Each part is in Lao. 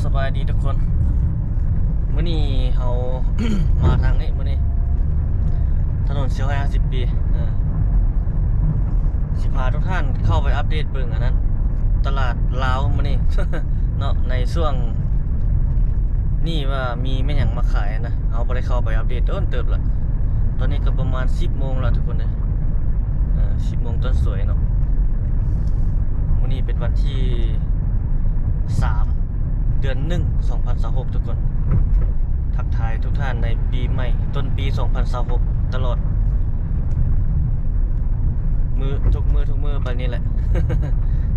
ສະບາຍດີທຸກຄົນ ມື້ນີ້ເຮົາ ມາທາງນີ້ ມື້ນີ້ຖະໜົນສີ່ຮ້ອຍຫ້າສິບປີ ເອີ ຊິພາທຸກທ່ານເຂົ້າໄປອັບເດດເບິ່ງອັນນັ້ນ ຕະຫຼາດລາວມື້ນີ້ເນາະ ໃນຊ່ວງນີ້ວ່າມີແມ່ນຫຍັງມາຂາຍນະ ເຮົາບໍ່ໄດ້ເຂົ້າໄປອັບເດດດົນເຕີບລະ ຕອນນີ້ກໍປະມານສິບໂມງແລ້ວທຸກຄົນເອີຍ ເອີ ສິບໂມງຕົ້ນສວຍເນາະ ມື້ນີ້ເປັນວັນທີສາມ ເດືອນໜຶ່ງ ສອງພັນຊາວຫົກ ທຸກຄົນ ທັກທາຍທຸກທ່ານໃນປີໃໝ່ຕົ້ນປີສອງພັນຊາວຫົກ ຕະຫຼອດມື້ ທຸກມື້ ທຸກມື້ໄປນີ້ແຫຼະ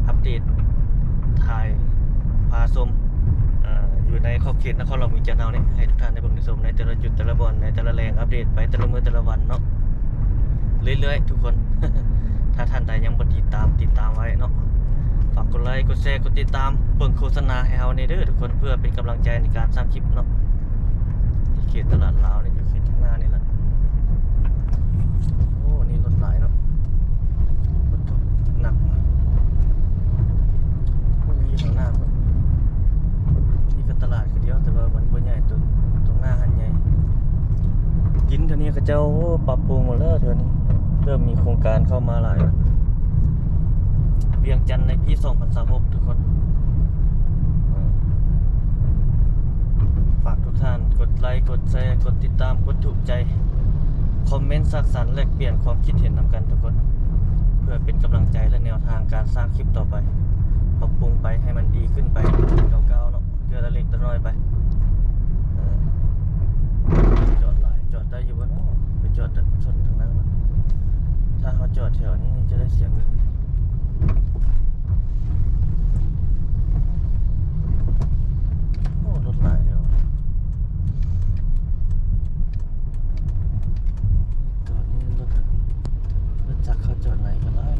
ອັບເດດ ຖ່າຍ ພາຊົມ ເອີ ຢູ່ໃນຂອບເຂດນະຄອນຫຼວງວຽງຈັນເຮົານີ້ ໃຫ້ທຸກທ່ານໄດ້ເບິ່ງໄດ້ຊົມໃນແຕ່ລະຈຸດແຕ່ລະບ່ອນ ໃນແຕ່ລະແຫຼ່ງ ອັບເດດໄປແຕ່ລະມື້ແຕ່ລະວັນເນາະ ເລື້ອຍໆ ທຸກຄົນ ຖ້າທ່ານໃດຍັງບໍ່ຕິດຕາມ ຕິດຕາມໄວ້ເນາະ ຝາກກົດໄລ ກົດແຊ ກົດຕິດຕາມ ເບິ່ງໂຄສະນາໃຫ້ເຮົາແດ່ເດີທຸກຄົນ ເພື່ອເປັນກຳລັງໃຈໃນການສ້າງຄລິບເນາະ ເຂດຕະຫຼາດລາວນີ້ ຢູ່ເຂດທາງໜ້ານີ້ລະ ໂອ້ ນີ້ລົດຫຼາຍເນາະ ລົດໜັກ ໂອ້ ຍັງຢູ່ທາງໜ້າພຸ້ນ ນີ້ກໍຕະຫຼາດຄືດຽວ ແຕ່ວ່າມັນບໍ່ໃຫຍ່ ຕົວ ຕົວໜ້າຫັ້ນໃຫຍ່ ດິນແຖວນີ້ເຂົາເຈົ້າ ໂອ້ ປັບປຸງໝົດແລ້ວ ແຖວນີ້ເລີ່ມມີໂຄງການເຂົ້າມາຫຼາຍແລ້ວ ວຽງຈັນໃນປີສອງພັນຊາວຫົກ ທຸກຄົນ ເອີ ຝາກທຸກທ່ານກົດໄລ ກົດແຊ ກົດຕິດຕາມ ກົດຖືກໃຈ ຄອມເມັນ ສ້າງສັນ ແລກປ່ຽນຄວາມຄິດເຫັນນຳກັນທຸກຄົນ ເພື່ອເປັນກຳລັງໃຈ ແລະ ແນວທາງການສ້າງຄລິບຕໍ່ໄປ ປັບປຸງໄປໃຫ້ມັນດີຂຶ້ນໄປ ກ້າວໆ ເນາະ ເທື່ອລະເລັກລະນ້ອຍໄປ ເອີ ຈອດຫຼາຍ ຈອດໄດ້ຢູ່ບໍ່ເນາະ ໄປຈອດຊົນທາງນັ້ນ ຖ້າເຮົາຈອດແຖວນີ້ຈະໄດ້ເສຍເງິນ ໂອ້ ລົດຫຼາຍແທ້ຫວາ ຈອດນີ້ລົດ ລົດຈັກເຂົາຈອດໃນກໍຫຼາຍ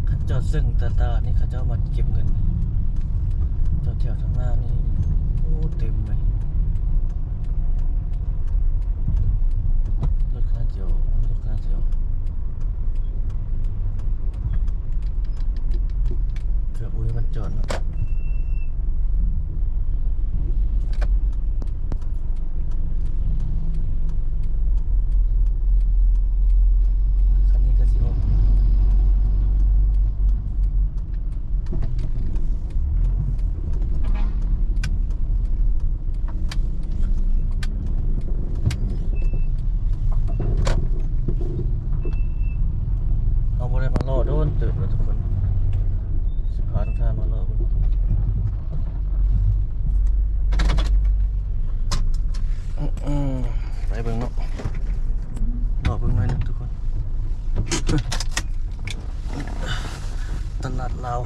ໆ ຄັນຈອດເຊິ່ງຕະຫຼາດນີ້ເຂົາເຈົ້າມາເກັບເງິນ ຈອດແຖວທາງໜ້ານີ້ ໂອ້ ເຕັມເລີຍ ລົດຄະນະຈຽວ ລົດຄະນະຈຽວ ເກືອບບໍ່ມີບ່ອນຈອດເນາະ ຄັນນີ້ກໍຊິອອກ ເຮົາບໍ່ໄດ້ມາເລາະດົນເຕີບແລ້ວທຸກຄົນ ຊິພາທຸກທ່ານມາເລາະເບິ່ງ ອືມ ໄປເບິ່ງເນາະ ເລາະເບິ່ງໜ້ອຍໜຶ່ງທຸກຄົນ ຕະຫຼາດລາວ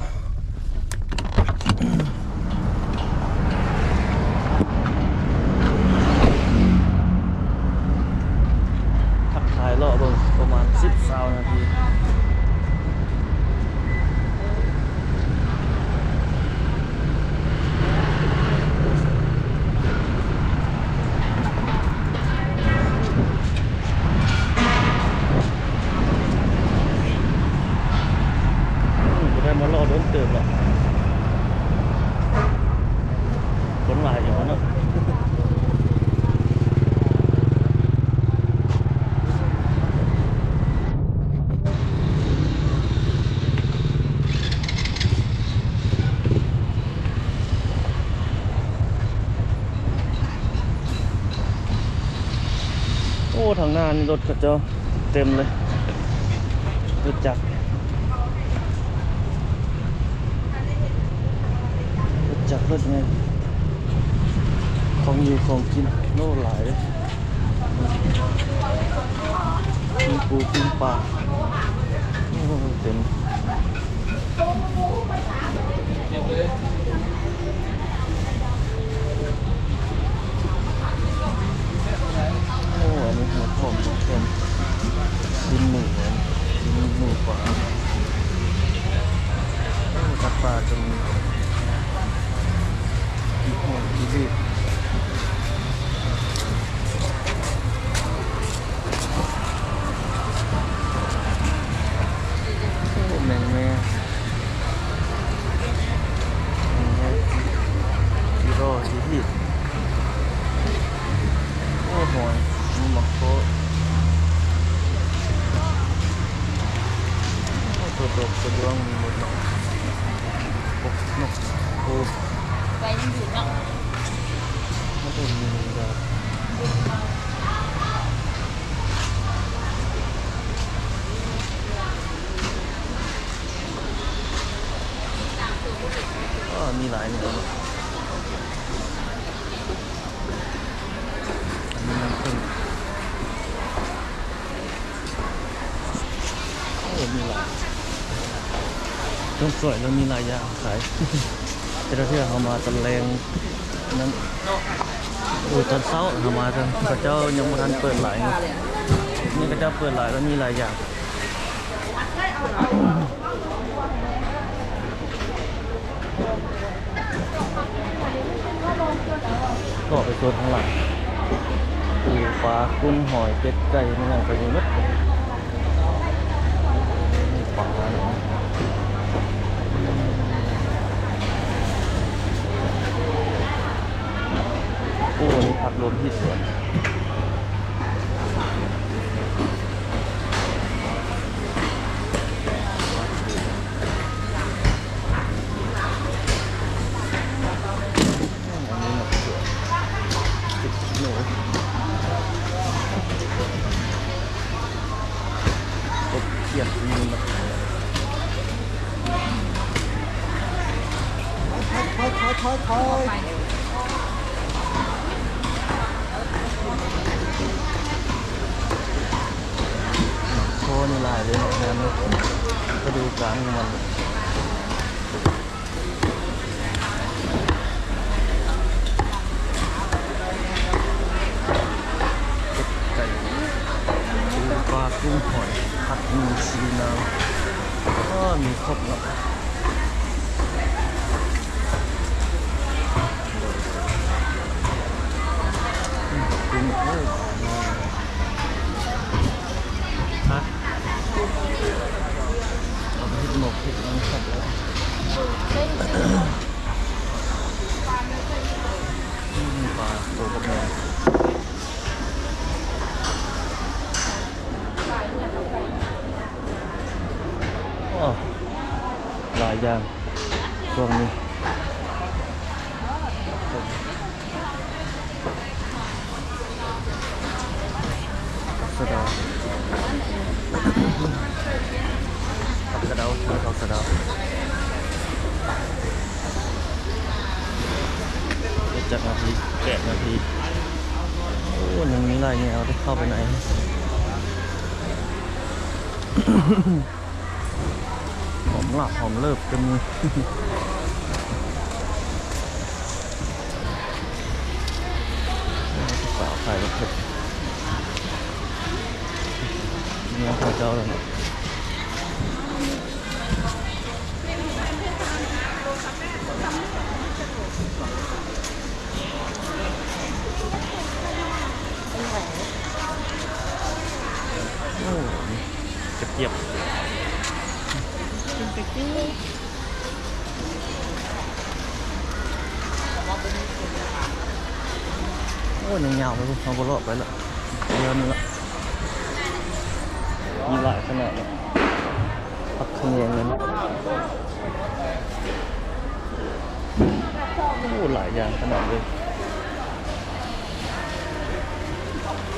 ທັກທາຍເລາະເບິ່ງປະມານສິບ ຊາວນາທີ ບໍ່ໄດ້ມາເລາະດົນເຕີບລະ ຄົນຫຼາຍຢູ່ເນາະ ໂອ້ ທາງໜ້ານີ້ລົດເຂົາເຈົ້າເຕັມເລີຍ ລົດຈັກ ລົດຈັກ ລົດຫຍັງ ຂອງຢູ່ຂອງກິນ ໂອ້ ຫຼາຍເດ້ ປີ້ງປູ ປີ້ງປາ ໂອ້ ເຕັມ. ໂອ້ ອັນນີ້ຫົວຂອງເປັນຊີ້ນໝູ ຊີ້ນໝູປາ ໂອ້ ຕັກປາກໍມີ ອີກຫົວອີກ. ໄປຍັງຢູ່ເນາະ. ເອີ ມີຫຼາຍແນວເນາະ. ອັນນີ້ນ້ຳເຜິ້ງ ໂອ້ ມີຫຼາຍ ຕ້ອງຊ່ວຍ ແລ້ວມີຫຼາຍຢ່າງຂາຍ. ແຕ່ລະເທື່ອເຮົາມາຕອນແລງນັ້ນ ໂອ້ ຕອນເຊົ້າເຮົາມາ ເຂົາເຈົ້າຍັງບໍ່ທັນເປີດຫຼາຍເນາະ. ນີ້ເຂົາເຈົ້າເປີດຫຼາຍ ແລ້ວມີຫຼາຍຢ່າງ. ເລາະໄປໂຊນທາງຫຼັງ ປູ ປາ ກຸ້ງ ຫອຍ ເປັດ ໄກ່ ແມ່ນຫຍັງກໍມີໝົດ. ປາເນາະ ໂອ້ ມີຜັກລົມທີ່ສວນ. ອັນນີ້ໝາກເຂືອ ສິບກິໂລ ກົບຂຽດ ມີໝາກເຂືອ. ໂອ້ ນີ້ຫຼາຍເລີຍເນາະ ງາມເນາະ ລະດູການຂອງມັນ. ເປັດໄກ່ ປູ ປາ ກຸ້ງ ຫອຍ ຜັດໝູ່ ຊີນາວ ໂອ້ ມີຄົບເນາະ. ກຸ້ງ ໂອ້ ເອົາໄປເຮັດໝົກເຮັດຫຍັງແຊບເລີຍ. ອືມ ປາໂຕບັກໃຫຍ່. ໂອ້ ຫຼາຍຢ່າງຊ່ວງນີ້. ສະເດົາ ຜັກສະເດົາ ຜັກສະເດົາ. ຈັກນາທີ? ແປດນາທີ. ໂອ້ ຍັງມີຫຼາຍແນວເດ້ ເຂົ້າໄປໃນ. ຫອມລາບຫອມເລີບກໍມີ. ສາວຂາຍບັກເຜັດ ເມຍຂອງເຈົ້າແລ້ວເນາະ. ໂອ້ ກະຈຽບ ເປັນກະຈຽບ. ໂອ້ ຍັງຍາວໄປພຸ້ນ ເຮົາບໍ່ເລາະໄປລະ ເຮືອນລະ ມີຫຼາຍຂະໜາດເນາະ. ຜັກຂະແຍງນັ້ນ ໂອ້ ຫຼາຍຢ່າງຂະໜາດເລີຍ.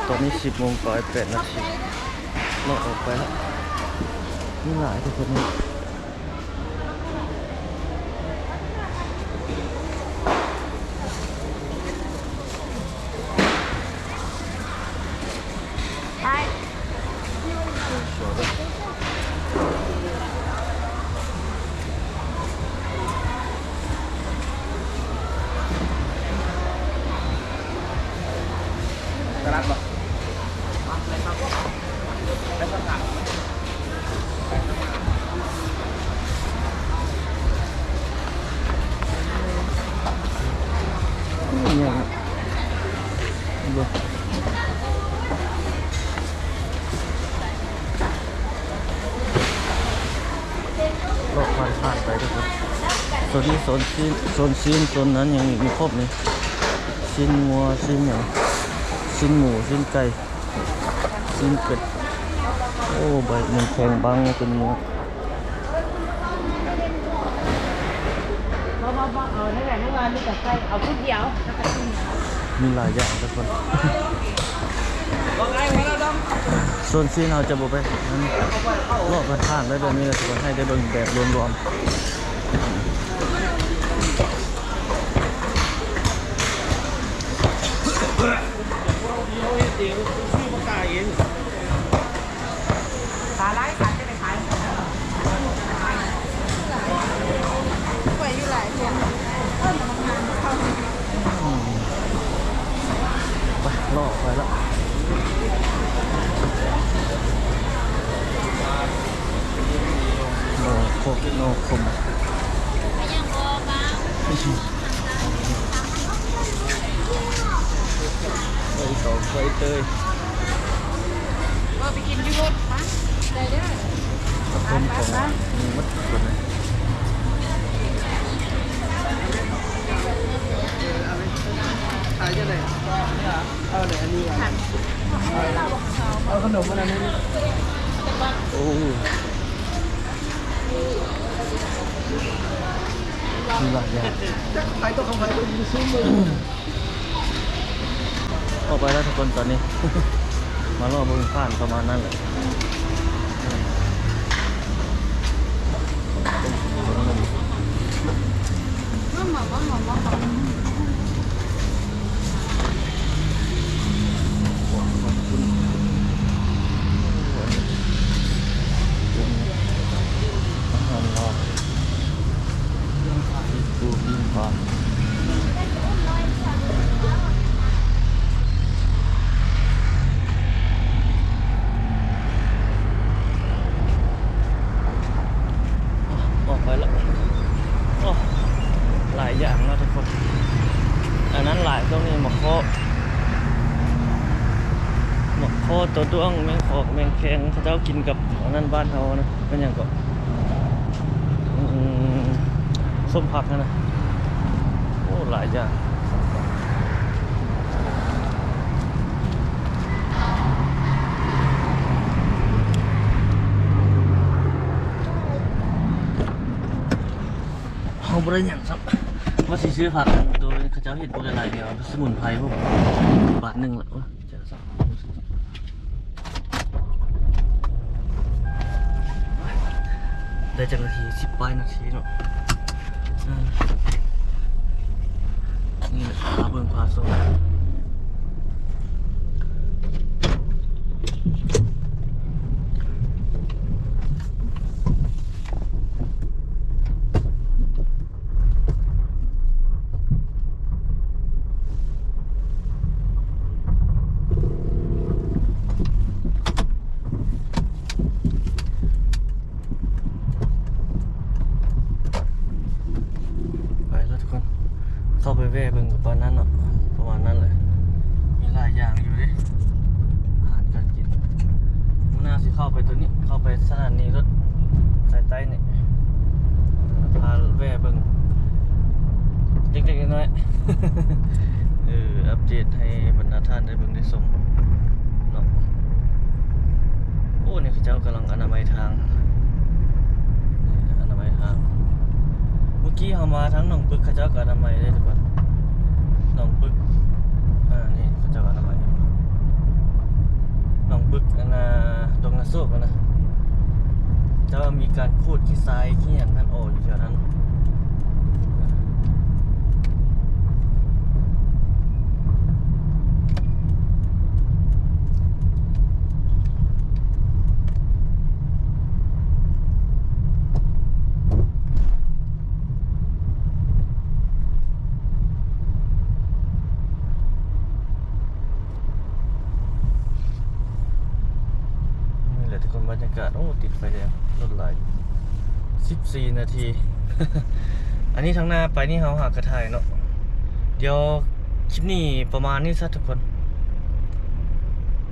ຕອນນີ້ສິບໂມງປາຍແປດນາທີ ເລາະອອກໄປລະ ມີຫຼາຍທຸກຄົນ. ຕະຫຼາດບໍ່? ເລາະຜ່ານໆໄປທຸກຄົນ. ໂຊນນີ້ໂຊນຊີ້ນ ໂຊນຊີ້ນ ໂຊນນັ້ນຍັງມີຄົບນີ້ ຊີ້ນງົວ ຊີ້ນຫຍັງ ຊີ້ນໝູ ຊີ້ນໄກ່ ຊີ້ນເປັດ. ໂອ້ ໃບໜຶ່ງແພງບັງຕົວນີ້. ນັ້ນແຫຼະ ເມື່ອວານນີ້ກໍໃສ່ເອົາຊຸດດຽວ ແລ້ວກໍ ມີຫຼາຍຢ່າງທຸກຄົນ. ສ່ວນຊີ້ນເຮົາຈະບໍ່ໄປ ເລາະຜ່ານໆໄດ້ແບບນີ້ແຫຼະທຸກຄົນ ໃຫ້ໄດ້ເບິ່ງແບບລວມໆ. ປາຫຼາຍ ຂາຍຈະໄດ້ຂາຍ ໄວ້ຢູ່ຫຼາຍຄົນ ໄປ ເລາະໄປລະ ໜໍ່ຄົກ ໜໍ່ຂົມ ໄປຕໍ່ໄປເຕີຍ. ເອີ ໄປກິນຢູ່ລົດ ໄປ ໄດ້ເດີ ເອົາເພິ່ນຂອງ ໄປ ໄປ ມີໝົດທຸກຄົນເລີຍ. ຂາຍຈັ່ງໃດ? ເອົາເດ ອັນນີ້ ເອົາຂະໜົມອັນນັ້ນ. ໂອ້ ມີຫຼາຍຢ່າງ ຈັກຂາຍຕົວຂອງໃຜ ເບິ່ງຢູ່ຊຸມເບິ່ງ. ອອກໄປແລ້ວທຸກຄົນ ຕອນນີ້ ມາເລາະເບິ່ງຜ່ານປະມານນັ້ນແຫຼະ. ອາຫານລາວ ປີ້ງປູ ປີ້ງປາ. ອອກໄປລະ ໂອ້ ຫຼາຍຢ່າງເນາະທຸກຄົນ. ອັນນັ້ນຫຼາຍ ຊ່ວງນີ້ໝາກເຄາະ ໝາກເຄາະ ໂຕດ້ວງ ແມງຂອກ ແມງແຄງ ເຂົາເຈົ້າກິນກັບອັນນັ້ນ ບ້ານເຮົານະ ແມ່ນຫຍັງເກາະ ອືມ ສົ້ມຜັກຫັ້ນນະ. ໂອ້ ຫຼາຍຢ່າງ. ເຮົາບໍ່ໄດ້ຫຍັງຊ້ຳ ວ່າຊິຊື້ຜັກ ໂຕເຂົາເຈົ້າເຮັດບໍ່ໄດ້ຫຼາຍດຽວ ສະໝຸນໄພ ບາດໜຶ່ງລະ. ໄດ້ຈັກນາທີ ສິບປາຍນາທີເນາະ. ເອີ ນີ້ແຫຼະ ພາເບິ່ງພາຊົມ. ໄປແລ້ວທຸກຄົນ ເຂົ້າໄປແວ່ເບິ່ງກັບປານນັ້ນເນາະ ປະມານນັ້ນແຫຼະ ມີຫຼາຍຢ່າງຢູ່ເດ້ ອາຫານການກິນ. ມື້ໜ້າຊິເຂົ້າໄປໂຕນີ້ ເຂົ້າໄປສະຖານີລົດສາຍໃຕ້ນີ້ ພາແວ່ເບິ່ງເລັກໆນ້ອຍໆ ເອີ ອັບເດດໃຫ້ບັນດາທ່ານໄດ້ເບິ່ງໄດ້ຊົມເນາະ. ໂອ້ ນີ້ເຂົາເຈົ້າກຳລັງອະນາໄມທາງ ອະນາໄມທາງ. ເມື່ອກີ້ເຮົາມາທາງໜອງປຶກ ເຂົາເຈົ້າກໍອະນາໄມເດ້ທຸກຄົນ ໜອງປຶກ. ອາ ນີ້ເຂົາເຈົ້າອະນາໄມ ໜອງປຶກ ອັນນ່າ ດົງນາໂຊກຫັ້ນນະ ແຕ່ວ່າມີການຂູດຂີ້ຊາຍຂີ້ຫຍັງຫັ້ນອອກຢູ່ແຖວນັ້ນ. ນີ້ແຫຼະທຸກຄົນ ບັນຍາກາດ ໂອ້ ຕິດໄຟແດງ ລົດຫຼາຍ ສິບສີ່ນາທີ. ອັນນີ້ທາງໜ້າໄປນີ້ເຮົາຫາກະຖ່າຍເນາະ ດຽວ ຄລິບນີ້ປະມານນີ້ຊະທຸກຄົນ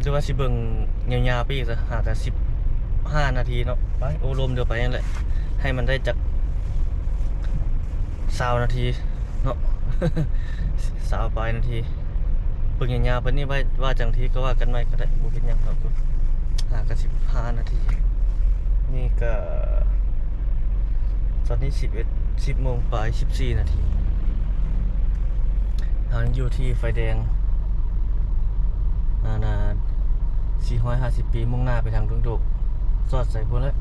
ຫຼືວ່າຊິເບິ່ງຍາວໆໄປອີກຊະ ຫາກະສິບຫ້ານາທີເນາະ. ໄປໂອ້ລົມດຽວໄປຫັ້ນແຫຼະ ໃຫ້ມັນໄດ້ຈັກຊາວນາທີເນາະ ຊາວປາຍນາທີ ເບິ່ງຍາວໆໄປນີ້ ວ່າ ວ່າຈັ່ງໃດກະວ່າກັນໃໝ່ກະໄດ້ ບໍ່ເປັນຫຍັງດອກ ຫາກະສິບຫ້ານາທີ. ນີ້ກະ ຕອນນີ້ສິບເອັດ ສິບໂມງປາຍ ສິບສີ່ນາທີ. ຍັງຢູ່ທີ່ໄຟແດງ ອັນນ່າ ສີ່ຮ້ອຍຫ້າສິບປີ ມຸ່ງໜ້າໄປທາງດົງໂດກ ສອດໃສ່ພຸ້ນແຫຼະ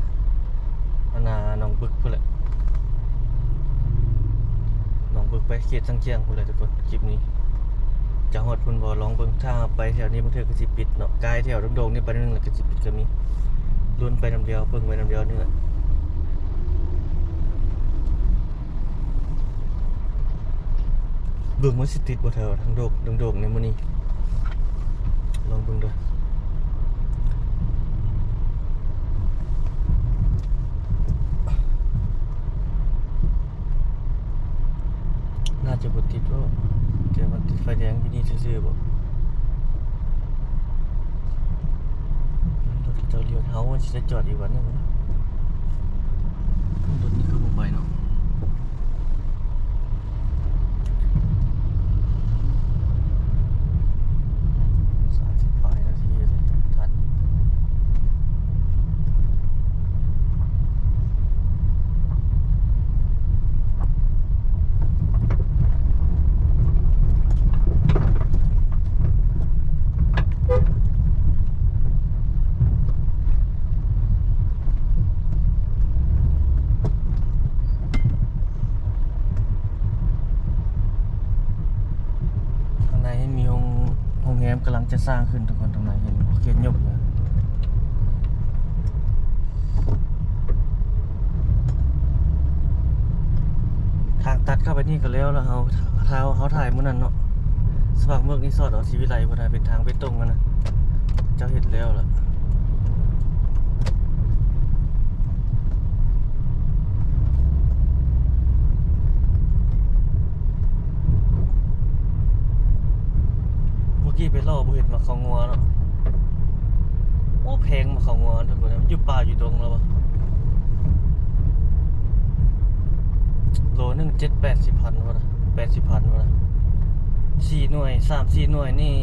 ອັນນ່າ ໜອງບຶກພຸ້ນແຫຼະ ໜອງບຶກໄປເຂດສັງຂຽງພຸ້ນແຫຼະທຸກຄົນ. ຄລິບນີ້ຈະຮອດພຸ້ນບໍ່ ລອງເບິ່ງ. ຖ້າໄປແຖວນີ້ບາງເທື່ອກໍຊິປິດເນາະ ກາຍແຖວດົງໂດກນີ້ໄປໜຶ່ງແລ້ວກໍຊິປິດກໍມີ ລຸ້ນໄປນຳດຽວ ເບິ່ງໄປນຳດຽວນີ້ແຫຼະ. ເບິ່ງມັນຊິຕິດບໍ່ແຖວທາງໂດກ ດົງໂດກໃນມື້ນີ້ ລອງເບິ່ງເດີ້. ໜ້າຈະບໍ່ຕິດບໍ່ ແຕ່ມັນຕິດໄຟແດງຢູ່ນີ້ຊື່ໆບໍ່ ລົດເຂົາເຈົ້າລ້ຽວ ເຮົາມັນຊິໄດ້ຈອດອີກວັນໜຶ່ງ. ລົດນີ້ຄືບໍ່ໄປເນາະ. ສາມສິບປາຍນາທີເດ້ ທັນ. ທາງໃນມີໂຮງ ໂຮງແຮມກຳລັງຈະສ້າງຂຶ້ນທຸກຄົນ ທາງໃນເຫັນບໍ່ ເຂດຍຸບ. ທາງຕັດເຂົ້າໄປນີ້ກໍແລ້ວລະ ເຮົາ ເຮົາ ເຮົາຖ່າຍມື້ນັ້ນເນາະ ສະຫວ່າງເມືອກນີ້ສອດອອກສີວິໄລພຸ້ນນະ ເປັນທາງເບຕົງຫັ້ນນະ ເຈົ້າເຮັດແລ້ວລະ. ມື້ກີ້ໄປເລາະບໍ່ເຫັນໝາກເຂົ້າງົວເນາະ. ໂອ້ ແພງໝາກເຂົ້າງົວທຸກຄົນ ມັນຢູ່ປ່າຢູ່ດົງແລ້ວວະ. ໂລໜຶ່ງເຈັດແປດສິບພັນພຸ້ນນະ ແປດສິບພັນພຸ້ນນະ. ສີ່ໜ່ວຍ ສາມສີ່ໜ່ວຍນີ້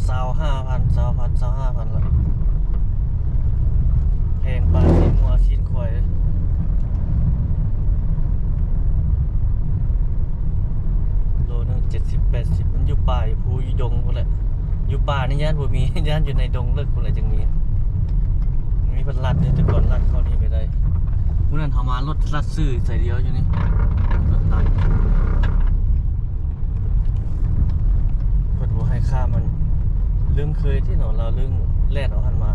ຊາວຫ້າພັນ ຊາວພັນ ຊາວຫ້າພັນລະ. ແພງປານຊີ້ນງົວຊີ້ນຄວາຍເລີຍ. ໂລໜຶ່ງເຈັດສິບແປດສິບ ມັນຢູ່ປ່າຢູ່ພູຢູ່ດົງພຸ້ນແຫຼະ. ຢູ່ປ່ານີ້ຢ້ານບໍ່ມີ ຢ້ານຢູ່ໃນດົງເລິກພຸ້ນແຫຼະຈຶ່ງມີ. ມີເພິ່ນລັດເດ້ ແຕ່ກ່ອນລັດເຂົ້ານີ້ໄປໄດ້. ມື້ນັ້ນເຮົາມາລົດລັດຊື່ໃສ່ດຽວຢູ່ນີ້ ລົດຕັດ. ເພິ່ນບໍ່ໃຫ້ຂ້າມ ມັນລຶ້ງເຄີຍຕິເນາະ ລາວລຶ້ງແລ່ນເອົາຫັ້ນມາ.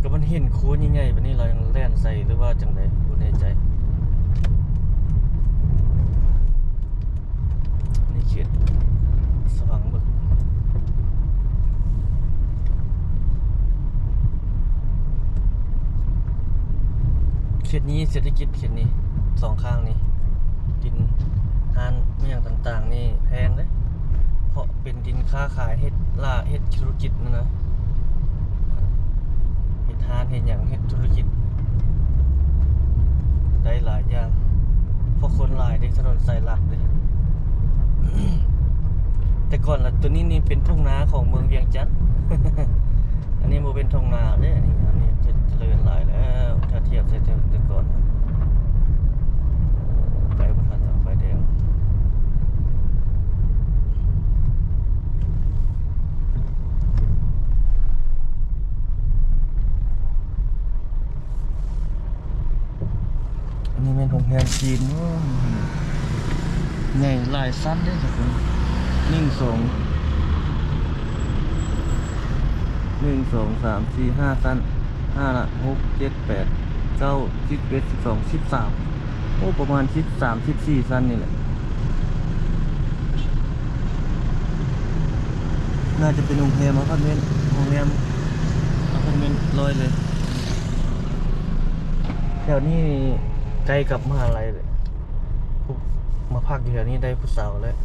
ກໍມັນເຫັນໂຄນໃຫຍ່ໆປານນີ້ ລາວຍັງແລ່ນໃສ່ ຫຼືວ່າຈັ່ງໃດ ບໍ່ແນ່ໃຈ. ນີ້ເຂດສະຫວ່າງເມືອງ. ເຂດນີ້ເສດຖະກິດ ເຂດນີ້ ສອງຂ້າງນີ້ ດິນຮ້ານອີ່ຫຍັງຕ່າງໆນີ້ແພງເດ້ ເພາະເປັນດິນຄ້າຂາຍ ເຮັດລາ ເຮັດທຸລະກິດນັ້ນນະ ເຮັດຮ້ານເຮັດຫຍັງ ເຮັດທຸລະກິດ ໄດ້ຫຼາຍຢ່າງ ເພາະຄົນຫຼາຍເດ້ ຖະໜົນສາຍຫຼັກເດ້. ແຕ່ກ່ອນລະ ໂຕນີ້ນີ້ເປັນທົ່ງນາຂອງເມືອງວຽງຈັນ. ອັນນີ້ບໍ່ເປັນທົ່ງນາເດ້ ອັນນີ້ ອັນນີ້ຈະເລີນຫຼາຍແລ້ວ ຖ້າທຽບໃສ່ແຕ່ ແຕ່ກ່ອນ. ໄປບໍ່ທັນດອກ ໄຟແດງ. ອັນນີ້ແມ່ນໂຮງແຮມຈີນເນາະ ໃຫຍ່ຫຼາຍຊັ້ນເດ້ທຸກຄົນ. ໜຶ່ງ ສອງ ໜຶ່ງ ສອງ ສາມ ສີ່ ຫ້າຊັ້ນ ຫ້າ ຫົກ ເຈັດ ແປດ ເກົ້າ ສິບ ສິບເອັດ ສິບສອງ ສິບສາມ ໂອ້ ປະມານສິບສາມ ສິບສີ່ຊັ້ນນີ້ແຫຼະ. ໜ້າຈະເປັນໂຮງແຮມອາພາດເມັນ ໂຮງແຮມອາພາດເມັນລອຍເລີຍ. ແຖວນີ້ໃກ້ກັບມະຫາໄລເລີຍ ມາພັກຢູ່ແຖວນີ້ໄດ້ຜູ້ສາວແລ້ວ.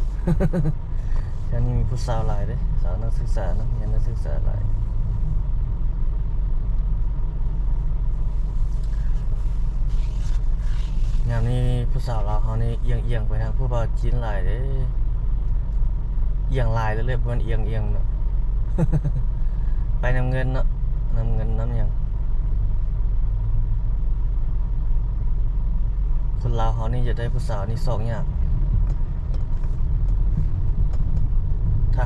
ແຖວນີ້ມີຜູ້ສາວຫຼາຍເດ້ ສາວນັກສຶກສາ ນັກຮຽນນັກສຶກສາຫຼາຍ. ຍາມນີ້ຜູ້ສາວລາວເຮົານີ້ອຽງໆໄປທາງຜູ້ບ່າວຈີນຫຼາຍເດ້ ອຽງຫຼາຍເລີຍ ບໍ່ແມ່ນອຽງໆເນາະ ໄປນຳເງິນເນາະ ນຳເງິນນຳຫຍັງ. ຄົນລາວເຮົານີ້ຢາກໄດ້ຜູ້ສາວນີ້ຊອກຍາກ.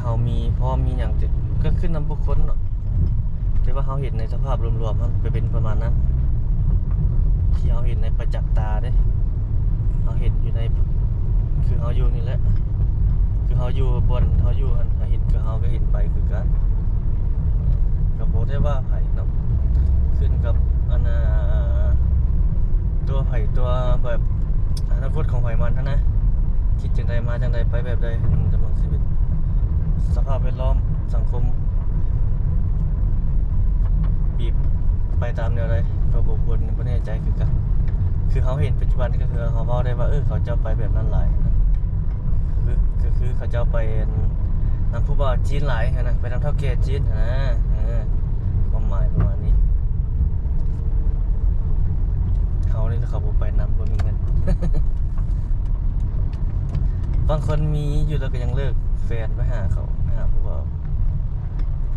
ເຮົາມີພ້ອມມີຫຍັງ ກໍ ກໍຂຶ້ນນຳບຸກຄົນເນາະ, ແຕ່ວ່າເຮົາເຫັນໃນສະພາບລວມໆ ມັນກໍເປັນປະມານນັ້ນ ທີ່ເຮົາເຫັນໃນປະຈັກຕາເດ້. ເຮົາເຫັນຢູ່ໃນ ຄືເຮົາຢູ່ນີ້ແຫຼະ ຄືເຮົາຢູ່ບ່ອນເຮົາຢູ່ຫັ້ນ ເຮົາເຫັນ ຄືເຮົາກໍເຫັນໄປຄືກັນ. ກໍບໍ່ໄດ້ວ່າໃຜເນາະ ຂຶ້ນກັບອັນນ່າ ຕົວໃຜຕົວ ແບບອະນາຄົດຂອງໃຜມັນຫັ້ນນະ ຄິດຈັ່ງໃດ ມາຈັ່ງໃດ ໄປແບບໃດ ອືມ ດຳລົງຊີວິດ. ສະພາບແວດລ້ອມສັງຄົມບີບໄປຕາມແນວໃດ ກໍບໍ່ ບໍ່ ບໍ່ແນ່ໃຈຄືກັນ. ຄືເຮົາເຫັນປັດຈຸບັນນີ້ ກໍຄືເຮົາເວົ້າໄດ້ວ່າ ເອີ ເຂົາເຈົ້າໄປແບບນັ້ນຫຼາຍນະ ຄື ກໍຄືເຂົາເຈົ້າໄປນຳຜູ້ບ່າວຈີນຫຼາຍຫັ້ນນະ ໄປນຳເຖົ້າແກ່ຈີນຫັ້ນນະ. ເອີ ຄວາມໝາຍປະມານນີ້. ເຮົານີ້ແຫຼະ ເຂົາບໍ່ໄປນຳ ບໍ່ມີເງິນ. ບາງຄົນມີຢູ່ແລ້ວກໍຍັງເລີກແຟນໄປຫາເຂົາ ໄປຫາຜູ້ບ່າວ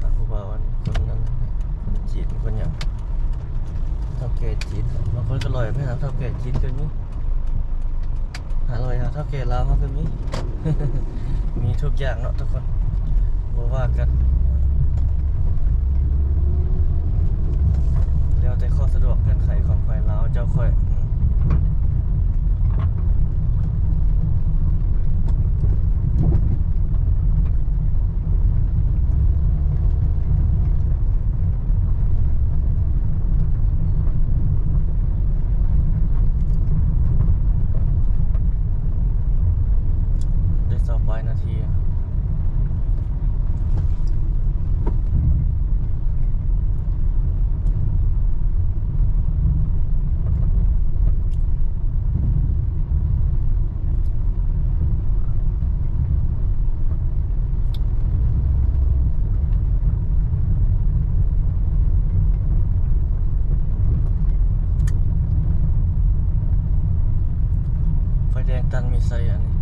ຫາຜູ້ບ່າວອັນຄົນນັ້ນ ຄົນຈີນ ຄົນຫຍັງ ເຖົ້າແກ່ຈີນ. ບາງຄົນກໍລອຍໄປຫາເຖົ້າແກ່ຈີນກໍມີ ຫາລອຍຫາເຖົ້າແກ່ລາວເຮົາກໍມີ ມີທຸກຢ່າງເນາະທຸກຄົນ ບໍ່ວ່າກັນ ແລ້ວແຕ່ຂໍ້ສະດວກເງື່ອນໄຂຂອງຝ່າຍລາວເຈົ້າຂ້ອຍ. ໄດ້ຊາວປາຍນາທີ. ໄຟແດງຕັນມີໄຊອັນນີ້.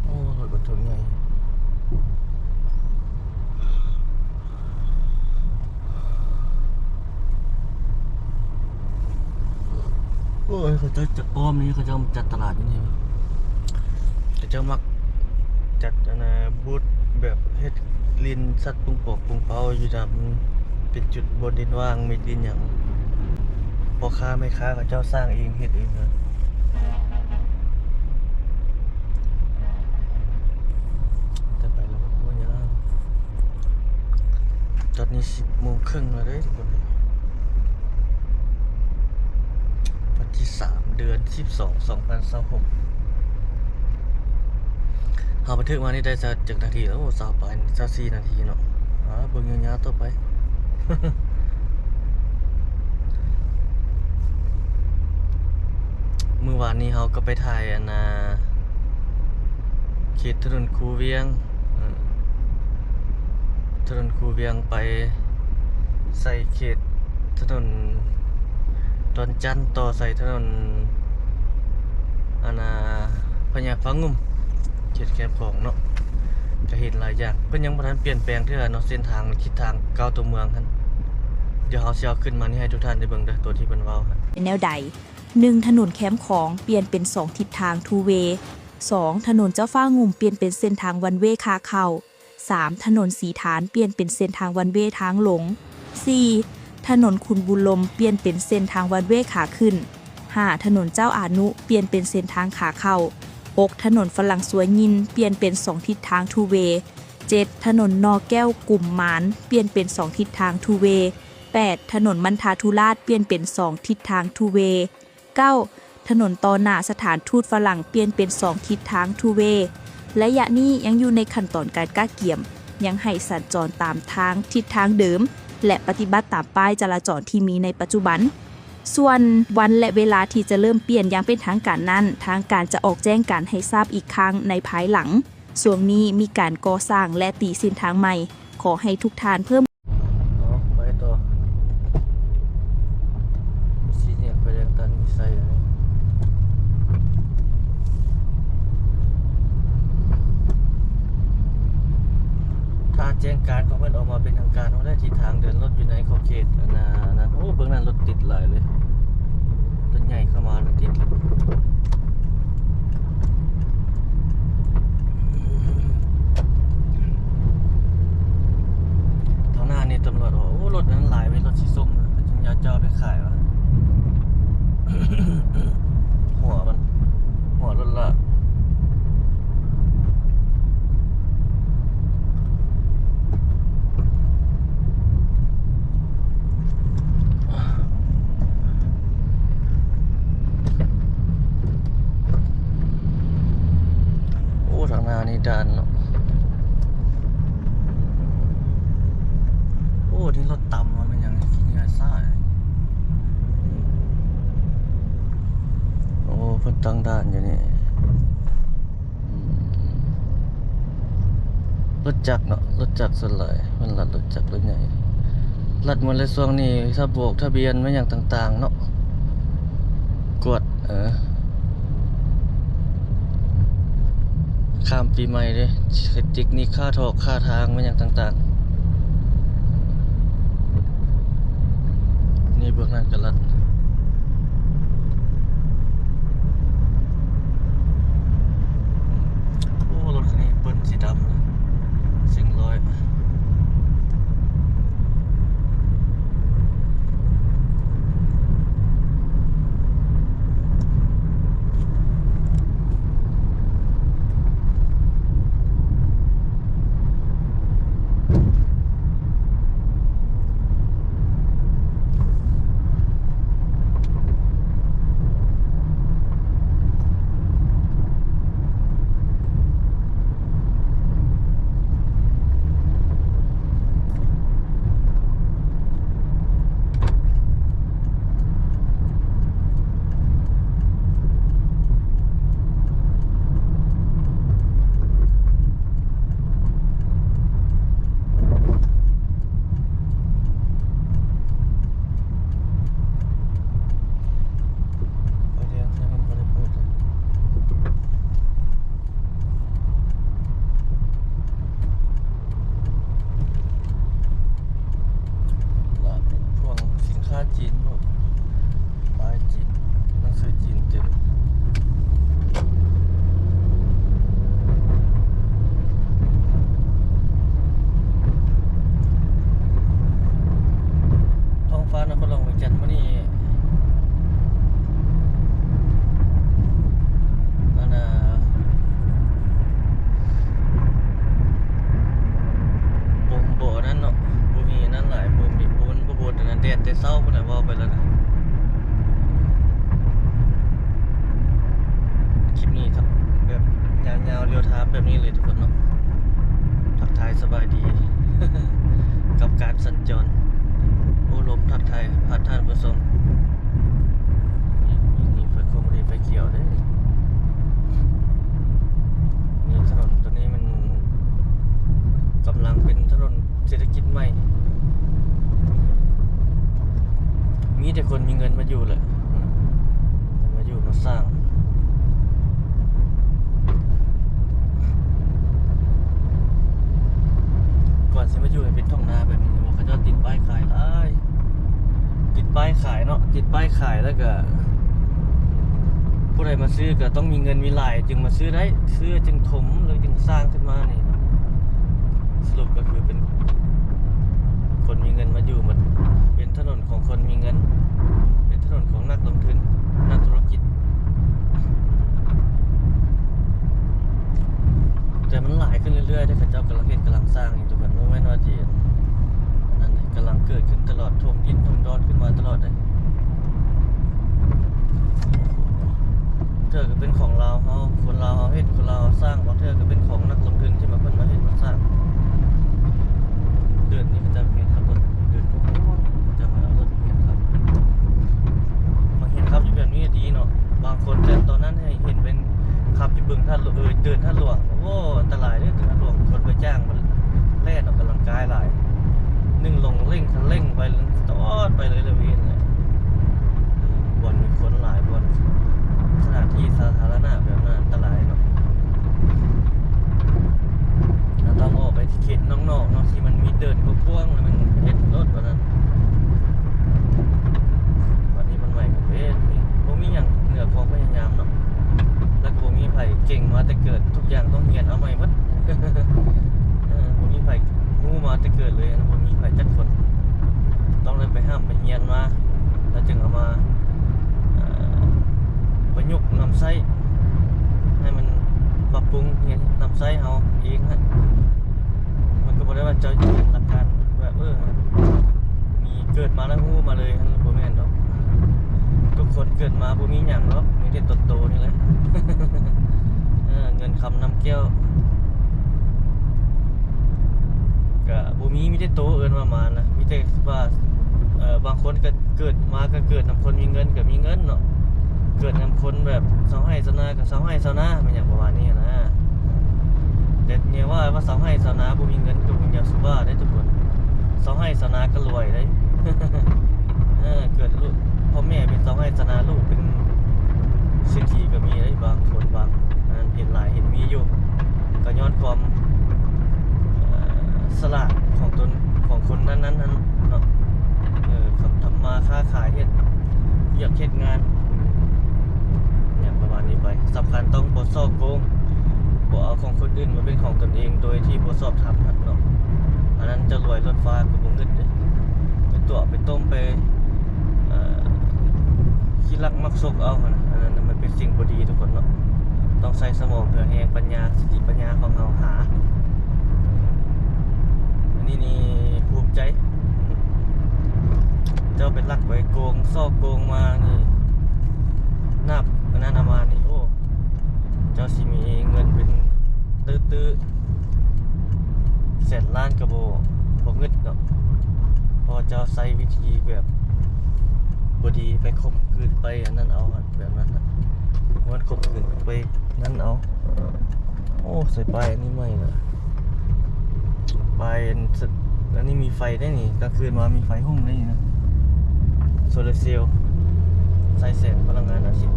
ໂອ້ ລົດບັນທຸກໃຫຍ່. ໂອ້ຍ ເຂົາເຈົ້າຈັດປ້ອມນີ້ ເຂົາເຈົ້າຈັດຕະຫຼາດຢູ່ນີ້ ເຂົາເຈົ້າມັກຈັດອັນນ່າ ບູດແບບເຮັດຫຼິ້ນສັດປຸງປອກປຸງເປົ້າຢູ່ຕາມ ເປັນຈຸດບ່ອນດິນວ່າງ ມີດິນຫຍັງ ພໍ່ຄ້າແມ່ຄ້າເຂົາເຈົ້າສ້າງເອງ ເຮັດເອງເລີຍ. ແຕ່ໄປແລ້ວກໍບໍ່ຍາກ. ຕອນນີ້ສິບໂມງເຄິ່ງແລ້ວເດ້ທຸກຄົນເດີ ວັນທີສາມ ເດືອນສິບສອງ ສອງພັນຊາວຫົກ. ເຮົາບັນທຶກມານີ້ໄດ້ຈັກນາທີແລ້ວ? ໂອ້ ຊາວປາຍ ຊາວສີ່ນາທີເນາະ. ອ່າ ເບິ່ງຍາວໆຕໍ່ໄປ. ມື້ວານນີ້ເຮົາກໍໄປຖ່າຍອັນນ່າ ເຂດຖະໜົນຄູວຽງ ເອີ ຖະໜົນຄູວຽງໄປໃສ່ເຂດຖະໜົນດອນຈັນ ຕໍ່ໃສ່ຖະໜົນອັນນ່າ ພະຍາຟ້າງຸ່ມ ເຂດແຄມຂອງເນາະ. ກະເຫັນຫຼາຍຢ່າງ ເພິ່ນຍັງບໍ່ທັນປ່ຽນແປງເທື່ອເນາະ ເສັ້ນທາງ ທິດທາງເຂົ້າຕົວເມືອງຫັ້ນ. ດຽວເຮົາຊິເອົາຂຶ້ນມານີ້ໃຫ້ທຸກທ່ານໄດ້ເບິ່ງເດີ ຕົວທີ່ເພິ່ນເວົ້າຫັ້ນ. ເປັນແນວໃດ? ໜຶ່ງ ຖະໜົນແຄມຂອງປ່ຽນເປັນສອງທິດທາງ two way. ສອງ ຖະໜົນເຈົ້າຟ້າງຸ່ມປ່ຽນເປັນເສັ້ນທາງ one way ຂາເຂົ້າ. ສາມ ຖະໜົນສີຖານປ່ຽນເປັນເສັ້ນທາງ one way ທາງລົງ. ສີ່ ຖະໜົນຂຸນບູລົມປ່ຽນເປັນເສັ້ນທາງ one way ຂາຂຶ້ນ. ຫ້າ ຖະໜົນເຈົ້າອານຸປ່ຽນເປັນເສັ້ນທາງຂາເຂົ້າ. ຫົກ ຖະໜົນຝຣັ່ງຊວຍຍິນປ່ຽນເປັນສອງທິດທາງ two way. ເຈັດ ຖະໜົນໜໍ່ແກ້ວກຸມມານປ່ຽນເປັນສອງທິດທາງ two way. ແປດ ຖະໜົນມັນທາທຸລາດປ່ຽນເປັນສອງທິດທາງ two way. ເກົ້າ ຖະໜົນຕໍ່ໜ້າສະຖານທູດຝຣັ່ງປ່ຽນເປັນສອງທິດທາງ two way. ໄລຍະນີ້ຍັງຢູ່ໃນຂັ້ນຕອນການກະກຽມ, ຍັງໃຫ້ສັນຈອນຕາມທາງທິດທາງເດີມ ແລະ ປະຕິບັດຕາມປ້າຍຈະລາຈອນທີ່ມີໃນປັດຈຸບັນ. ສ່ວນວັນ ແລະ ເວລາທີ່ຈະເລີ່ມປ່ຽນຢ່າງເປັນທາງການນັ້ນ, ທາງການຈະອອກແຈ້ງການໃຫ້ຊາບອີກຄັ້ງໃນພາຍຫຼັງ. ຊ່ວງນີ້ມີການກໍ່ສ້າງ ແລະ ຕີເສັ້ນທາງໃໝ່ ຂໍໃຫ້ທຸກທ່ານເພີ່ມ ເນາະ ໄປຕໍ່ ສີ່ແຍກໄຟແດງຕັນວິໄຊ ອັນນີ້ ຖ້າແຈ້ງການຂອງເພິ່ນອອກມາເປັນທາງການ ເຮົາໄດ້ທິດທາງເດີນລົດຢູ່ໃນຂອບເຂດ ອັນນັ້ນ ໂອ້ ເບິ່ງນັ້ນລົດຕິດຫຼາຍເລີຍ ລົດໃຫຍ່ເຂົ້າມາລົດຕິດເລີຍ. ທາງໜ້ານີ້ຕຳຫຼວດວ່າ ໂອ້ ລົດນັ້ນຫຼາຍເວີຍ ລົດສີສົ້ມ ເຂົາເຈົ້າເອົາໄປຂາຍວ່າ ຫົວມັນ ຫົວລົດລະ ໂອ້ ທາງໜ້ານີ້ດ່ານເນາະ ໂອ້ ນີ້ລົດຕຳວ່າແມ່ນຫຍັງ ຂີ້ເຫຍື້ອຊ້າ ໂອ້ ເພິ່ນຕັ້ງດ່ານຢູ່ນີ້. ອືມ ລົດຈັກເນາະ ລົດຈັກສ່ວນຫຼາຍ ມັນລັດລົດຈັກລົດໃຫຍ່ ລັດໝົດແລ້ວ. ຊ່ວງນີ້ຖ້າບວກທະບຽນແມ່ນຫຍັງຕ່າງໆເນາະ ກວດ ເອີ ຂ້າມປີໃໝ່ເດ້ ເຮັດເຕັກນິກຄ່າຖອກຄ່າທາງແມ່ນຫຍັງຕ່າງໆ ນີ້ເບື້ອງນັ້ນກໍລັດ. ໂອ້ ລົດຄັນນີ້ເບິ່ນສີດຳ ເສັງຮ້ອຍ. ລະພວກສິນຄ້າຈີນ ພວກປ້າຍຈີນ ໜັງສືຈີນເຕັມ. ທ້ອງຟ້ານະຄອນຫຼວງວຽງຈັນມື້ນີ້ ອັນນ່າ ບໍ່ ບໍ່ອັນນັ້ນເນາະ ບໍ່ມີອັນນັ້ນຫຼາຍ ບໍ່ມີຝົນ ບໍ່ບົດ ອັນນັ້ນແດດແຕ່ເຊົ້າພຸ້ນນະ ເວົ້າໄປແລ້ວນະ. ຄລິບນີ້ແບບຍາວໆ ລຽວທາມແບບນີ້ເລີຍທຸກຄົນເນາະ ທັກທາຍສະບາຍດີກັບການສັນຈອນ ໂອ້ ລົມທັກທາຍພາດທ່ານຜູ້ຊົມ. ນີ້ ນີ້ ນີ້ໄຟ ຄອມມາດີໄຟຂຽວເດ້. ນີ້ຖະໜົນໂຕນີ້ມັນກຳລັງເປັນຖະໜົນເສດຖະກິດໃໝ່ ມີແຕ່ຄົນມີເງິນມາຢູ່ແຫຼະ ມາຢູ່ມາສ້າງ. ກ່ອນຊິມາຢູ່ໃຫ້ເປັນທົ່ງນາແບບນີ້ ເຂົາເຈົ້າຕິດປ້າຍຂາຍຫຼາຍ ຕິດປ້າຍຂາຍເນາະ ຕິດປ້າຍຂາຍ ແລ້ວກະຜູ້ໃດມາຊື້ກະຕ້ອງມີເງິນມີຫຼາຍຈຶ່ງມາຊື້ໄດ້ ຊື້ຈຶ່ງຖົມ ຫຼືຈຶ່ງສ້າງຂຶ້ນມານີ້. ສະຫຼຸບກໍຄືເປັນຄົນມີເງິນມາຢູ່ໝົດ ເປັນຖະໜົນຂອງຄົນມີເງິນ ເປັນຖະໜົນຂອງນັກລົງທຶນ ນັກທຸລະກິດ. ແຕ່ມັນຫຼາຍຂຶ້ນເລື້ອຍໆເດ້ ເຂົາເຈົ້າກຳລັງເຮັດກຳລັງສ້າງຢູ່ທຸກຄົນ ບໍ່ແມ່ນວ່າຊິອັນນັ້ນເດ້ ກຳລັງເກີດຂຶ້ນຕະຫຼອດ ຖົມດິນຖົມດອນຂຶ້ນມາຕະຫຼອດເດ້. ເທື່ອກໍເປັນຂອງລາວເຮົາ ຄົນລາວເຮົາເຮັດ ຄົນລາວເຮົາສ້າງ ບາງເທື່ອກໍເປັນຂອງນັກລົງທຶນທີ່ມາ ເພິ່ນມາເຮັດມາສ້າງ. ເດີ່ນນີ້ເຂົາເຈົ້າເຮັດຂັບລົດ ເດີ່ນພວກເຂົາເຈົ້າເອົາລົດເຮັດຂັບ ມາເຮັດຂັບຢູ່ແບບນີ້ດີເນາະ. ບາງຄົນແຕ່ຕອນນັ້ນໃຫ້ເຫັນເປັນຂັບຢູ່ເບິ່ງທ່າ ເອີ ເດີ່ນທ່າຫຼວງ ໂອ້ ອັນຕະລາຍເດ້ ເດີ່ນທ່າຫຼວງ ຄົນໄປຈ້າງມາແລ່ນອອກກຳລັງກາຍຫຼາຍ. ເດີນກວ້າງໆ ແລ້ວມັນເຮັດໂລດ ບັດນັ້ນ ບັດນີ້ມັນໃໝ່ກໍເປັນ ບໍ່ມີຫຍັງເໜືອຄວາມພະຍາຍາມເນາະ ແລ້ວກໍບໍ່ມີໃຜເກັ່ງມາແຕ່ເກີດ ທຸກຢ່າງຕ້ອງຮຽນເອົາໃໝ່ໝົດ ເອີ ບໍ່ມີໃຜຮູ້ມາແຕ່ເກີດເລີຍ ບໍ່ມີໃຜຈັກຄົນ ຕ້ອງໄດ້ໄປຮ່ຳໄປຮຽນມາ ແລ້ວຈຶ່ງເອົາມາ ເອີ ປະຍຸກນຳໃຊ້ ໃຫ້ມັນປັບປຸງ ເຮັດນຳໃຊ້ເຮົາເອງຫັ້ນ ມັນກໍບໍ່ໄດ້ວ່າເຈົ້າຮຽນຫຼັກການແບບ ເອີ ມີເກີດມາແລ້ວຮູ້ມາເລີຍ ບໍ່ແມ່ນດອກ ທຸກຄົນເກີດມາບໍ່ມີຫຍັງດອກ ມີແຕ່ຕົນໂຕນີ້ແຫຼະ ເອີ ເງິນຄຳນ້ຳແກ້ວ ກະບໍ່ມີ ມີແຕ່ໂຕເອີ້ນວ່າມານະ ມີແຕ່ວ່າ ເອີ ບາງຄົນກະເກີດມາກະເກີດນຳຄົນມີເງິນກະມີເງິນເນາະ ເກີດນຳຄົນແບບຊາວໄຮ່ຊາວນາກະຊາວໄຮ່ຊາວນາ ແມ່ນຫຍັງປະມານນີ້ຫັ້ນນະ ແຕ່ແນວວ່າ ວ່າຊາວໄຮ່ຊາວນາບໍ່ມີເງິນກະບໍ່ມີຫຍັງ ສຸວ່າເດ້ທຸກຄົນ ຊາວໄຮ່ຊາວນາກະລວຍເດ້ ເອີ ເກີດລູກ ພໍ່ແມ່ເປັນຊາວໄຮ່ຊາວນາ ລູກເປັນເສດຖີກະມີເດ້ ບາງຄົນບາງ ອັນນັ້ນເຫັນຫຼາຍເຫັນມີຢູ່ ກະຍ້ອນຄວາມ ເອີ ສະຫຼາດຂອງຕົນ ຂອງຄົນນັ້ນໆ ເນາະ ເອີ ທຳມາຄ້າຂາຍ ເຮັດວຽກເຮັດງານ ຫຍັງປະມານນີ້ໄປ ສຳຄັນຕ້ອງບໍ່ສໍ້ໂກງ ບໍ່ເອົາຂອງຄົນອື່ນມາເປັນຂອງຕົນເອງໂດຍທີ່ບໍ່ຊອບທຳຫັ້ນເນາະ ອັນນັ້ນຈະລວຍລົ້ນຟ້າກະບໍ່ງຶດເດ້ ໄປຕົວະໄປຕົ້ມໄປ ເອີ ຂີ້ລັກມັກສົກເອົາຫັ້ນນະ ອັນນັ້ນມັນເປັນສິ່ງບໍ່ດີທຸກຄົນເນາະ ຕ້ອງໃຊ້ສະໝອງ ເຫື່ອແຮງ ປັນຍາ ສະຕິປັນຍາຂອງເຮົາຫາ ອັນນີ້ນີ້ພູມໃຈ ເຈົ້າໄປລັກໄປໂກງ ສໍ້ໂກງມານີ້ ນັບອັນນັ້ນເອົາມານີ້ ໂອ້ ເຈົ້າຊິມີເງິນເປັນຕື້ໆ ແສນລ້ານກະບໍ່ ບໍ່ງຶດເນາະ ເພາະວ່າເຈົ້າໃຊ້ວິທີແບບບໍ່ດີ ໄປຂົ່ມຂືນ ໄປອັນນັ້ນເອົາ ແບບນັ້ນນະ ມັນຂົ່ມຂືນໄປນັ້ນເອົາ ໂອ້ ສາຍໄຟອັນນີ້ໃໝ່ນະ ໄຟອັນ ອັນນີ້ມີໄຟໄດ້ນີ້ ກາງຄືນມາມີໄຟຫຸ້ມໄດ້ນີ້ນະ ໂຊລາເຊວ ໃຊ້ແສງພະລັງງານອາທິດ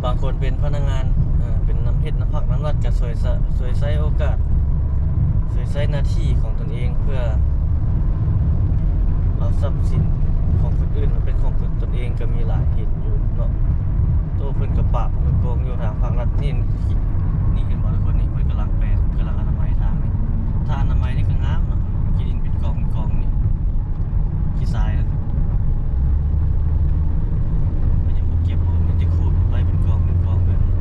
ບາງຄົນເປັນພະນັກງານ ເອີ ເປັນນຳເຮັດນຳພັກນຳລັດ ກະສວຍສະ ສວຍໃຊ້ໂອກາດ ສວຍໃຊ້ໜ້າທີ່ຂອງຕົນເອງ ເພື່ອເອົາຊັບສິນຂອງຄົນອື່ນມາເປັນຂອງຕົນເອງ ກະມີຫຼາຍເຫັນຢູ່ເນາະ ໂຕ ເພິ່ນກະປາບ ເພິ່ນກະໂກງຢູ່ ທາງພາກລັດນີ້ ນີ້ເຫັນບໍ່ທຸກຄົນ ນີ້ເພິ່ນກຳລັງແປງ ກຳລັງອະນາໄມທາງນີ້ ຖ້າອະນາໄມນີ້ກະງາມເນາະ ຂີ້ດິນເປັນກອງເປັນກອງນີ້ ຂີ້ຊາຍນະ ມັນຍັງບໍ່ເກັບອອກ ມີແຕ່ຂູດໄວ້ເປັນກອງເປັນກອງແບບນີ້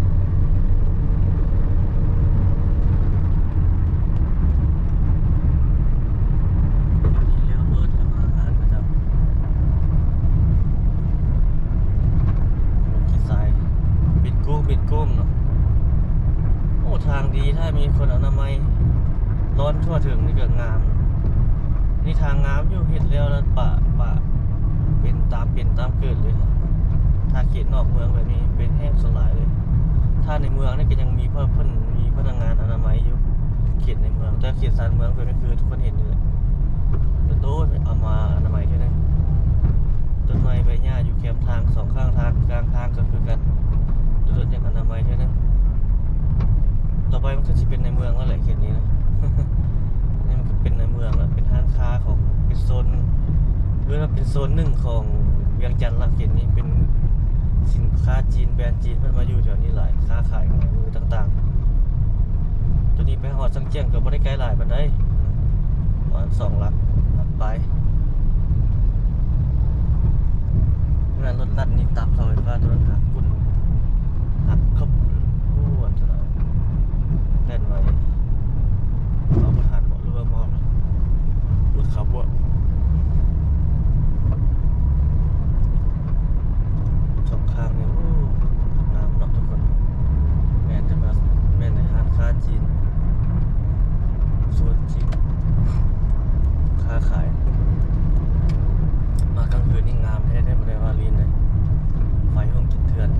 ອັນນີ້ແລ້ວເໝິດແລ້ວ ອາຫານເຂົາເຈົ້າ ຂີ້ຊາຍ ເປັນໂກງເປັນໂກງເນາະ ໂອ້ ທາງດີ ຖ້າມີຄົນອະນາໄມ ລອນທົ່ວເຖິງນີ້ກະງາມ ນີ້ທາງງາມຢູ່ ເຮັດແລ້ວລະປະ ປະ ເປັນຕາມເປັນຕາມເກີດເລີຍ ຖ້າເຂດນອກເມືອງແບບນີ້ເປັນແຮງສ່ວນຫຼາຍເລີຍ ຖ້າໃນເມືອງນີ້ກະຍັງມີ ເພິ່ນມີພະນັກງານອະນາໄມຢູ່ ເຂດໃນເມືອງ ແຕ່ເຂດຊານເມືອງແບບນີ້ຄືທຸກຄົນເຫັນນີ້ແຫຼະ ໂດນໆ ເອົາມາອະນາໄມເທື່ອໜຶ່ງ ຕົ້ນໄມ້ໃບຫຍ້າຢູ່ແຄມທາງ ສອງຂ້າງທາງ ກາງທາງກະຄືກັນ ໂດນໆ ຍັງອະນາໄມເທື່ອໜຶ່ງ ຕໍ່ໄປມັນກະຊິເປັນໃນເມືອງແລ້ວແຫຼະ ເຂດນີ້ນະ ນີ້ມັນກະເປັນໃນເມືອງລະ ເປັນຮ້ານຄ້າຂອງ ເປັນໂຊນ ເອີ້ນວ່າເປັນໂຊນໜຶ່ງຂອງວຽງຈັນລະ ເຂດນີ້ເປັນສິນຄ້າຈີນ ແບຣນຈີນ ເພິ່ນມາຢູ່ແຖວນີ້ຫຼາຍ ຄ້າຂາຍຫອຍມືຕ່າງໆ ໂຕນີ້ໄປຮອດຊຽງຂວາງກະບໍ່ໄດ້ໄກຫຼາຍປານໃດ ປະມານສອງຫຼັກ ຫຼັກປາຍ ເວລາລົດລັດນີ້ຕັບເສົາໄຟຟ້າໂຕນັ້ນຫັກກຸ້ນ ຫັກເຄິບ ໂອ້ ອັນຕະລາຍ ແລ່ນໄວ ເອົາບໍ່ທັນບໍ່ ຫຼືວ່າບໍ່ ລົດຂັບບໍ່ ສອງຂ້າງນີ້ ໂອ້ ງາມເນາະທຸກຄົນ ແມ່ນແຕ່ວ່າ ແມ່ນໃນຮ້ານຄ້າຈີນ ໂຊນຈີນ ຄ້າຂາຍ ມາກາງຄືນນີ້ງາມແທ້ເດ້ ບໍ່ໄດ້ວ່າລີນເດ້ ໄຟຫົງກິນເຖື່ອນ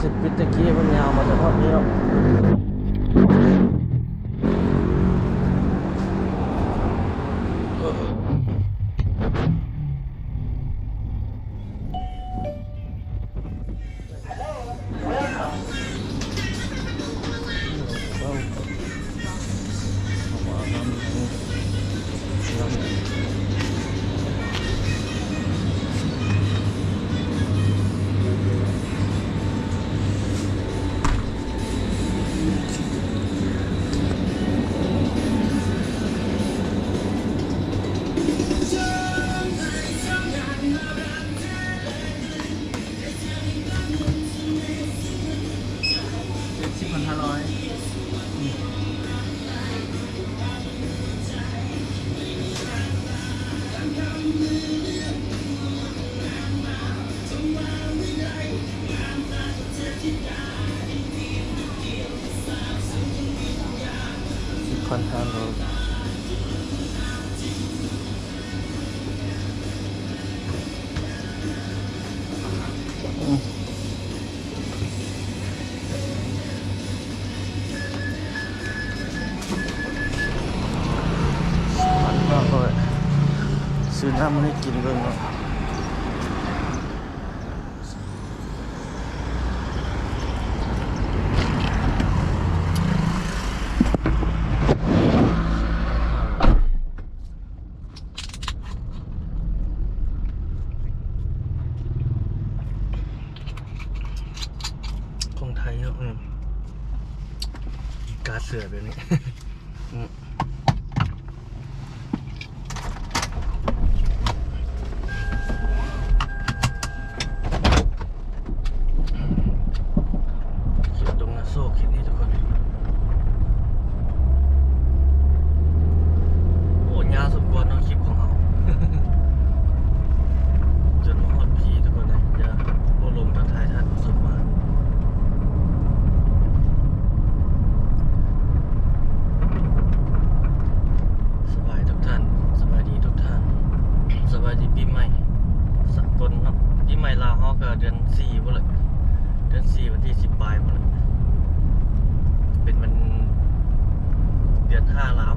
ສິບວິດຕະກີ້ ມັນຍາວມາຈະຮອດນີ້ແລ້ວ. ຊື້ນ້ຳໃຫ້ກິນເບິ່ງເນາະ. ຂອງໄທເນາະ ອືມ ກາເສືອແບບນີ້ ອືມ. ເຂດດົງນາໂຊກ ເຂດນີ້ທຸກຄົນ. ໂອ້ ຍາວສົມຄວນເນາະ ຄລິບຂອງເຮົາ ຈົນມາຮອດພີ້ທຸກຄົນເອີຍ. ດຽວໂອ້ລົມທັກທາຍທ່ານຜູ້ຊົມມາ. ສະບາຍດີທຸກທ່ານ ສະບາຍດີທຸກທ່ານ ສະບາຍດີປີໃໝ່ສາກົນເນາະ. ປີໃໝ່ລາວເຮົາກະເດືອນສີ່ພຸ້ນແຫຼະ ເດືອນສີ່ ວັນທີສິບປາຍພຸ້ນແຫຼະ ເປັນວັນເດືອນຫ້າລາວ.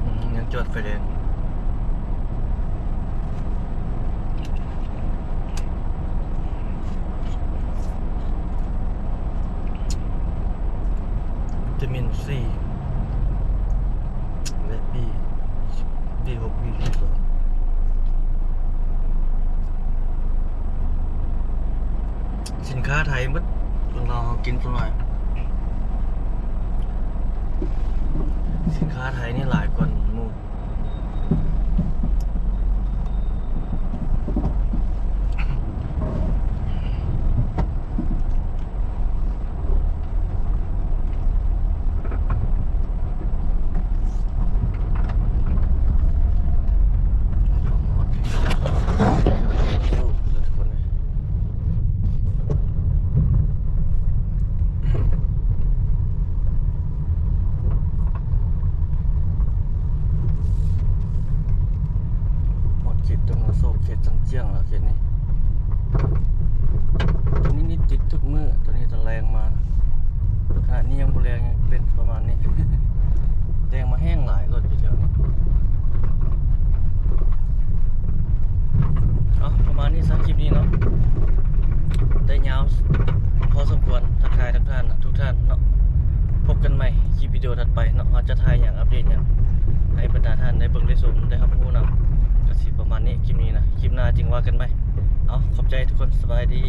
ອືມ ຍັງຈອດໄຟແດງ. ວິຕາມິນຊີ ແລະ ບີ ບີຫົກ ບີສິບສອງ ສິນຄ້າໄທໝົດ ຄົນລາວເຮົາກິນສ່ວນຫຼາຍ ສິນຄ້າໄທນີ້ຫຼາຍກວ່າໝູ່. ຮອດເຂດຕົງໂຊກ ເຂດຊັນຈຽງແລ້ວ ເຂດນີ້. ຕົວນີ້ນີ້ຕິດທຸກມື້ ຕົວນີ້ຕອນແລງມາ. ຂະນະນີ້ຍັງບໍ່ແລງ ຍັງເປັນປະມານນີ້ ແລງມາແຮງຫຼາຍ ລົດຢູ່ແຖວນີ້. ເອົາ ປະມານນີ້ສຳລັບຄລິບນີ້ເນາະ ໄດ້ຍາວພໍສົມຄວນ. ທັກທາຍທຸກທ່ານ ທຸກທ່ານເນາະ ພົບກັນໃໝ່ຄລິບວິດີໂອຖັດໄປເນາະ ເຮົາຈະຖ່າຍຫຍັງ ອັບເດດຫຍັງໃຫ້ບັນດາທ່ານໄດ້ເບິ່ງໄດ້ຊົມ ໄດ້ຮັບຮູ້ນຳ. ກະຊິປະມານນີ້ຄລິບນີ້ນະ ຄລິບໜ້າຈຶ່ງວ່າກັນໃໝ່. ເອົາ ຂອບໃຈທຸກຄົນ ສະບາຍດີ.